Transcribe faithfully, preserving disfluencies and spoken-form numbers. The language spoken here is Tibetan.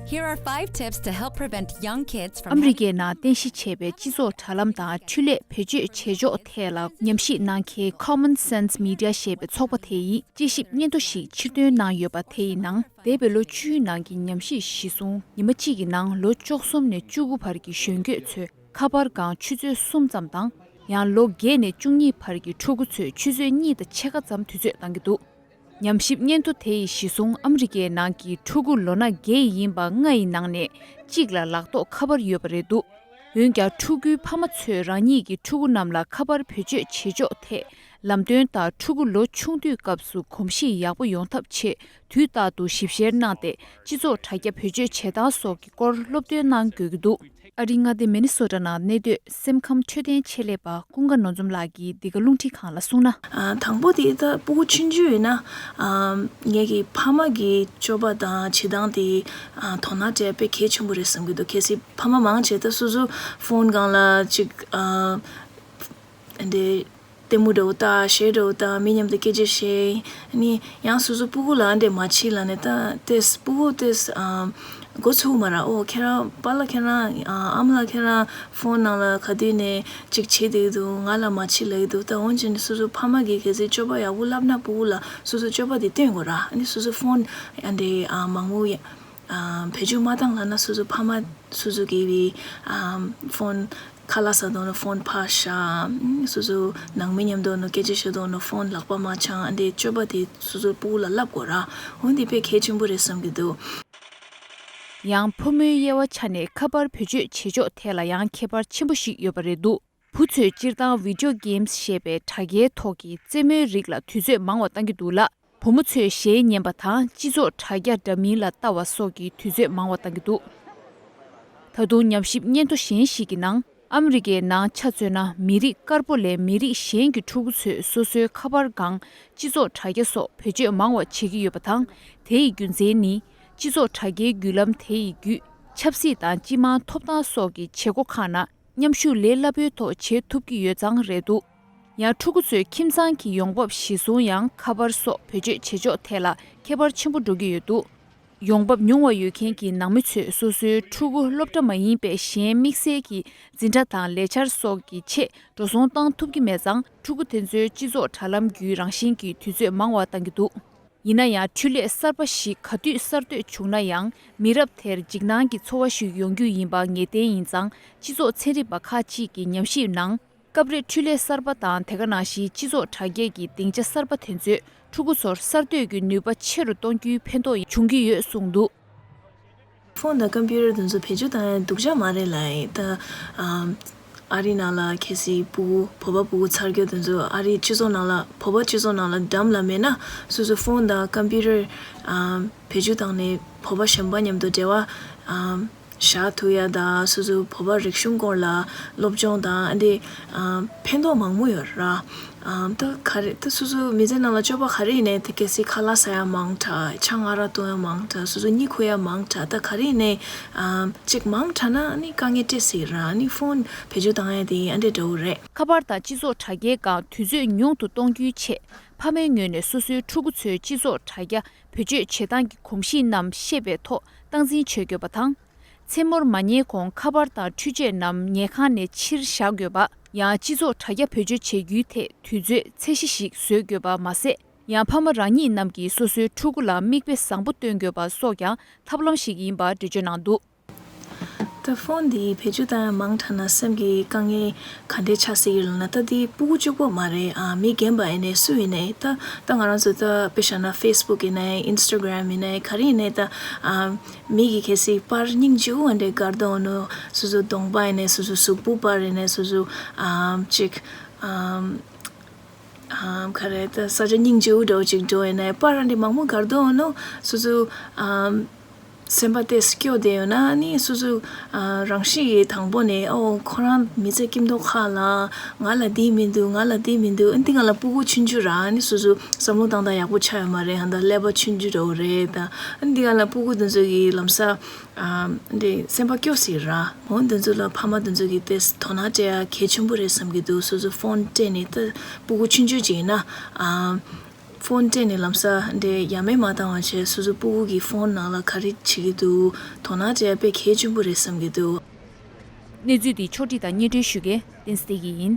Here are five tips to help prevent young kids from ཨ་མི་རི་ཀའི་ནང་རྟེན་གཞི་བྱས་པའི་སྤྱི་ཚོགས་དྲ་ལམ་དང་འཕྲུལ་ལས་བེད་སྤྱོད་བྱེད་ཕྱོགས་ཐད་ལ་ཉམས་ཞིབ་གནང་མཁན་Common Sense Media ཞེས་པའི་ཚོགས་པ་དེ་ཡིས་དཔྱད་ཞིབ་སྙན་ཐོ་ཞིག་ཕྱིར་འདོན་གནང་ཡོད་པ། དེ་ཡི་ནང་འདས་པའི་ལོ་བཅུའི་ནང་གི་ཉམས་ཞིབ་གཞིར་བཟུང་ཉི་མ་གཅིག་གི་ནང་ལོ་བཅུ་གསུམ་ནས་བཅུ་དགུ་བར་གྱི་གཞོན་སྐྱེས་ཚོས་ཁ་པར་སྒང་ཆུ་ཚོད་གསུམ་ཙམ་དང་། ཡང་ལོ་བརྒྱད་ནས་བཅུ་གཉིས་བར་གྱི་ཕྲུ་གུ་ཚོས་ཆུ་ཚོད་གཉིས་དང་ཕྱེད་ཀ་ཙམ་དུས་ཚོད་གཏང་གི་འདུག་ཉམས་ཞིབ་སྙན་ཐོ་དེ་ཡིས་གཞི་བཟུང་ཨ་མི་རི་ཀའི་ནང་གི་ཕྲུ་གུ་ལོ་ན་བརྒྱད་ཡིན་པ་ལྔ་ཡི་ནང་ནས་གཅིག་ལ་ལག་ཐོགས་ཁ་པར་ཡོད་པ་རེད་འདུག་འོན་ཀྱང་ཕྲུ་གུའི་ཕ་མ་ཚོས་རང་ཉིད་ཀྱི་ཕྲུ་གུ་རྣམས་ལ་ཁ་པར་བེད་སྤྱོད་བྱེད་ཕྱོགས་ཐད་ལམ་སྟོན་དང་ཕྲུ་གུ་ལོ་ཆུང་དུས་སྐབས་སུ་གོམས་གཤིས་ཡག་པོ་ཡོང་ཐབས་ཆེད་དུས་རྟག་ཏུ་ཞིབ་བཤེར་གནང་སྟེ་སྤྱི་ཚོགས་དྲ་རྒྱ་བེད་སྤྱོད་བྱེད་སྟངས་སོགས་ཀྱི་སྐོར་སློབ་སྟོན་གནང་དགོས་ཀྱི་འདུག་ཨ་རིའི་མངའ་སྡེ་མི་ནི་སོ་ཊ་ནང་གནས་སྡོད་སེམས་ཁམས་འཕྲོད་བསྟེན་ཆེད་ལས་པ་ཀུན་དགའ་ནོར་འཛོམས་ལགས་ཀྱིས་འདི་ག་རླུང་འཕྲིན་ཁང་ལ་གསུངས་ན། ཨ། དང་པོ་དེ་ད་སྤུ་གུ་ཆུང་ཆུང་ཡིན་ན། ཨ། ངེད་ཀྱི་ཕ་མ་གི་སྤྱོད་པ་དང་བྱེད་སྟངས་དེ། ཨ། དོ་སྣང་སྤྲད་དཔེ་གལ་ཆེན་པོ་རེད་བསམ་གྱི་འདུག་གལ་སྲིད་ཕ་མ་མང་ཆེ་ད་སོ་སོ་ཕོན་སྒང་ལ་ཅིག་ཨ། འདི། ལྟད་མོ་འདྲ་བོ་ལྟ། གཞས་འདྲ་བོ་ལྟ། མི་མཉམ་དུ་སྐད་ཆ་བཤད། ནི་ཡང་སོ་སོ་སྤུ་གུ་ལ་འདྲེ་མ་བྱེད་ལ་ནི་ད་ཏེས་སྤུ་གུ་ཏེས་ཨ་མགོ་ཚུགས་མ་ར། ཨོ་ཁྱེད་རང་པཱ་ལགས་ཁྱེད་རང་ཨ་ཨ་མ་ལགས་ཁྱེད་རང་ཕོན་ནང་ལ་ག་དུས་ནས་ཅིག་བྱེད་བསྡད་འདུག་ང་ལ་མ་བྱེད་ལབ་འདུག་ད་འོན་ཀྱང་ནི་སོ་སོ་ཕ་མ་གིས་གལ་སྲིད་སྤྱོད་པ་ཡག་པོ་བསླབ་ན་སྤུ་གུ་ལ་སོ་སོ་སྤྱོད་པ་དེ་སྟོན་དགོས་ར། ནི་སོ་སོ་ཕོན་ཨ་འདྲེ་ཨ་མང་པོ་ཡ། ཨ་བེད་སྤྱོད་མ་བཏང་ལབ་ན་སོ་སོ་ཕ་མ་སོ་སོ་གིས་བི་ཨ་ཕོན་ཁ་ལག་ཟ་དོ་ནོ་ཕོན་ཕར་བཞག་སོ་སོ་ནང་མི་མཉམ་དུ་ནོ་སྐད་ཆ་བཤད་དོ་ནོ་ཕོན་ལག་པ་མ་འཆང་ཨ་འདྲེ་སྤྱོད་པ་དེ་སོ་སོ་སྤུ་གུ་ལ་བསླབ་དགོས་ར། འོན་ཏེ་དཔེ་གལ་ཆེན་པོ་རེད་བསམ་གྱི་འདུག་ཡང་ཕོ་མོའི་དབྱེ་བ་ཆ་ནས་ཁ་པར་བེད་སྤྱོད་བྱེད་ཕྱོགས་ཐད་ལ་ཡང་ཁྱད་པར་ཆེན་པོ་ཞིག་ཡོད་པ་རེད་འདུག་བུ་ཚོས་སྤྱིར་བཏང་Video Games ཞེས་པའི་དྲ་རྒྱའི་ཐོག་གི་རྩེད་མོའི་རིགས་ལ་དུས་ཚོད་མང་བ་བཏང་གི་འདུག་ལ། བུ་མོ་ཚོས་གཞས་ཉན་པ་དང་སྤྱི་ཚོགས་དྲ་རྒྱ་འདྲ་མིན་ལ་ལྟ་བ་སོགས་ཀྱི་དུས་ཚོད་མང་བ་བཏང་གི་འདུག་ད་དུང་ཉམས་ཞིབ་སྙན་ཐོ་གཞན་ཞིག་གི་ནང་ཨ་མི་རི་ཀའི་ནང་ཆ་མཚོན་ན་མི་རིགས་དཀར་པོ་ལས་མི་རིགས་གཞན་གྱི་ཕྲུ་གུ་ཚོས་སོ་སོའི་ཁ་པར་སྒང་སྤྱི་ཚོགས་དྲ་རྒྱ་སོགས་བེད་སྤྱོད་མང་བ་བྱེད་ཀྱི་ཡོད་པ་དང་། དེ་ཡི་རྒྱུ་མཚན་ནི་སྤྱི་ཚོགས་དྲ་རྒྱའི་བརྒྱུད་ལམ་དེ་ཡི་བརྒྱུད་ཆབ་སྲིད་དང་སྤྱི་དམངས་ཐོབ་ཐང་སོགས་ཀྱི་བྱེད་སྒོ་ཁག་ནང་མཉམ་ཞུགས་ལས་སླ་པོའི་ཐོག་བྱེད་ཐུབ་ཀྱི་ཡོད་ཙང་རེད་འདུག་ཡང་ཕྲུ་གུ་ཚོའི་ཁྱིམ་ཚང་གི་ཡོང་འབབ་གཞིར་བཟུང་ཡང་ཁ་པར་སོགས་བེད་སྤྱོད་བྱེད་ཕྱོགས་ཐད་ལ་ཁྱད་པར་ཆེན་པོ་འགྲོ་གི་ཡོད་འདུག་ཡོང་འབབ་ཉུང་བ་ཡོད་མཁན་གྱི་ནང་མི་ཚོས་སོ་སོའི་ཕྲུ་གུ་སློབ་གྲྭ་མ་ཡིན་པའི་གཞན་དམིགས་བསལ་གྱི་འཛིན་གྲྭ་དང་ལས་འཆར་སོགས་ཀྱི་ཆེད་འགྲོ་སོང་བཏང་ཐུབ་ཀྱི་མེད་ཙང་ཕྲུ་གུ་དེ་ཚོའི་སྤྱི་ཚོགས་དྲ་ལམ་བརྒྱུད་རང་བཞིན་གྱི་དུས་ཚོད་མང་བ་བཏང་གི་འདུག་ཡིན་ན་ཡང་འཕྲུལ་ལས་གསར་པ་ཞིག་ག་དུས་གསར་གཏོད་བྱུང་ན་ཡང་མི་རབས་དེར་འཇིགས་སྣང་གི་ཚོར་བ་ཞིག་ཡོང་རྒྱུ་ཡིན་པ་ངེས་གཏན་ཡིན་ཙང་། སྤྱི་ཚོགས་ཚན་རིག་པ་ཁག་ཅིག་གིས་ཉམས་ཞིབ་ནང་སྐབས་རེ་འཕྲུལ་ལས་གསར་པ་དང་དེ་ག་ནང་བཞིན་སྤྱི་ཚོགས་དྲ་རྒྱ་གི་སྡིངས་ཆ་གསར་པ་དེ་ཚོས་ཕྲུ་གུ་ཚོར་གསར་གཏོད་ཀྱི་ནུས་པ་ཆེ་རུ་གཏོང་རྒྱུའི་ཕན་ཐོགས་འབྱུང་གི་ཡོད་གསུངས་འདུག་ཕོན་དང་ཀམ་པུ་ཊར་དེ་ཚོ་བེད་སྤྱོད་བཏང་ཡ་སྡུག་ཅག་མ་རེད་ལབ་ཡིན་ད། ཨ་རི་ནང་ལ་གལ་སྲིད་ཕྲུ་གུ་བོད་པ་ཕྲུ་གུ་ཚར་གྱི་དེ་ཚོ་ཨ་རི་སྤྱི་ཚོགས་ནང་ལ་བོད་པ་སྤྱི་ཚོགས་ནང་ལ་འགྲམ་ལ་མེད་ན་སོ་སོ་ཕོན་དང་ཀམ་པུ་ཊར་ཨ་བེད་སྤྱོད་བཏང་ནས་བོད་པ་གཞན་པ་མཉམ་དུ་འབྲེལ་བ་ཨ་བཞག་ཐུབ་ཡ་དང་སོ་སོ་བོད་པ་རིག་གཞུང་སྐོར་ལ་སློབ་སྦྱོང་དང་ཨ་འདི་ཨ་ཕན་ཐོགས་མང་པོ་ཡོད་ར། ཨམ་ད་ག་རེ་ད་སོ་སོ་མི་ཚེ་ནང་ལ་སྤྱོད་པ་ག་རེ་ཡིན་ནའི་ད་གལ་སྲིད་ཁ་ལག་ཟ་ཡ་མང་དྲགས། ཆང་ང་ར་འཐུང་ཡ་མང་དྲགས། སོ་སོ་གཉིད་ཁུག་ཡ་མང་དྲགས། ད་ག་རེ་ཡིན་ནའི་ཨམ་ཅིག་མང་དྲགས་ན་ཨ་ནི་དཀའ་ངལ་འཕྲད་སྲིད་ར། ཨ་ནི་ཕོན་བེད་སྤྱོད་བཏང་ཡ་དེ་ཨ་འདྲས་འདྲ་བོ་རེད། ཁ་པར་དང་སྤྱི་ཚོགས་དྲ་རྒྱའི་སྒང་དུས་ཚོད་ཉུང་དུ་གཏོང་རྒྱུའི་ཆེད་ཕ་མའི་ངོས་ནས་སོ་སོའི་ཕྲུ་གུ་ཚོའི་སྤྱི་ཚོགས་དྲ་རྒྱ་བེད་སྤྱོད་བྱེད་སྟངས་ཀྱི་གོམས་གཤིས་རྣམས་ཤེས་པའི་ཐོག་སྟངས་འཛིན་བྱེད་དགོས་པ་དང་། མཚན་མོར་མ་ཉལ་གོང་ཁ་པར་དང་འཕྲུལ་ཆས་རྣམས་ཉལ་ཁང་ནས་ཕྱིར་བཞག་དགོས་པ། ཡང་སྤྱི་ཚོགས་དྲ་རྒྱ་བེད་སྤྱོད་བྱེད་རྒྱུའི་ཐད་དུས་ཚོད་ཚད་གཞི་ཞིག་བཟོས་དགོས་པ་མ་ཟད། ཡང་ཕ་མ་རང་ཉིད་རྣམས་ཀྱིས་སོ་སོའི་ཕྲུ་གུ་ལ་མིག་དཔེ་བཟང་པོ་སྟོན་དགོས་པ་སོགས་ཀྱང་ཐབས་ལམ་ཞིག་ཡིན་པ་འགྲེལ་བརྗོད་གནང་འདུག་ད་ཕོན་འདི་བེད་སྤྱོད་བཏང་ཡ་མང་དྲགས་ན་སེམས་ཀྱི་དཀའ་ངལ་ག་འདྲས་ཆགས་སྲིད་ཀྱི་ལབ་ན། ད་འདི་སྤུ་གུ་གཅིག་པོ་མ་རེད། ཨ་མི་རྒན་པ་ཡིན་ནའི་སུ་ཡིན་ནའི་ད་ད་ང་རང་ཚོ་ད་དཔེ་བཞག་ན་ཕེ་སི་བུག་ཡིན་ནའི་ཨིན་སི་ཊ་གྷ་རམ་ཡིན་ནའི་ག་རེ་ཡིན་ནའི་ད་ཨ་མི་གི་གལ་སྲིད་པར་སྙིང་རྗེ་པོ་འདྲ་དགར་འདུག་ནོ། སོ་སོ་གདོང་པ་ཡིན་ནའི་སོ་སོ་གཟུགས་པོ་པར་ཡིན་ནའི་སོ་སོ་ཨམ་ཅིག་ཨམ་ཨམ་ག་རེ་ད་ས་ཆ་སྙིང་རྗེ་པོ་འདྲ་བོ་ཅིག་འགྲོ་ཡིན་ནའི་པར་འདྲ་མང་པོ་དགར་འདུག་ནོ། སོ་སོ་ཨམ་སེམས་པ་དེ་སྐྱོ་བསྡད་ཡོད་ན་ནི་སོ་སོ་ཨ་རང་ཤི་ཡི་དང་པོ་ནས་ཨོ་ཁོ་རང་མི་ཚེ་སྐྱིད་མདོག་ཁ་ལ་ང་ལ་འདི་མི་འདུག་ང་ལ་འདི་མི་འདུག་ཨ་འདི་ང་ལ་སྤུ་གུ་ཆུང་ཆུང་ར་ནི་སོ་སོ་བསམ་བློ་བཏང་སྟངས་ཡག་པོ་ཆགས་ཡོད་མ་རེད། ཧ་ད་ཀླད་པ་ཆུང་ཆུང་འདྲ་བོ་རེད། ད་ཨ་འདི་ང་ལ་སྤུ་གུ་དེ་ཚོ་གི་ལམ་སང་ཨ་འདི་སེམས་པ་སྐྱོ་སྲིད་ར། འོ་དེ་ཚོ་ལ་ཕ་མ་དེ་ཚོ་གི་དེ་དོ་སྣང་སྤྲད་ཡ་གལ་ཆེན་པོ་རེད་བསམ་གྱི་འདུག་སོ་སོ་ཕོན་སྤྲད་ནས་ད་སྤུ་གུ་ཆུང་ཆུང་ཅིག་ཡིན་ན་ཨ། ཕོན་སྤྲད་ནས་ལམ་སང་འདྲ་ཡ་མེད་མ་བཏང་བ་བྱས། སོ་སོའི་སྤུ་གུ་གི་ཕོན་ནང་ལ་ག་རེ་བྱེད་ཀྱི་འདུག་དོ་སྣང་སྤྲད་ཡ་དཔེ་གལ་ཆེན་པོ་རེད་བསམ་གྱི་འདུག་གནས་ཚུལ་འདི་ཕྱོགས་སྒྲིག་དང་སྙན་སྒྲོན་ཞུ་མཁན་བསྟན་འཛིན་བདེ་སྐྱིད་ཡིན།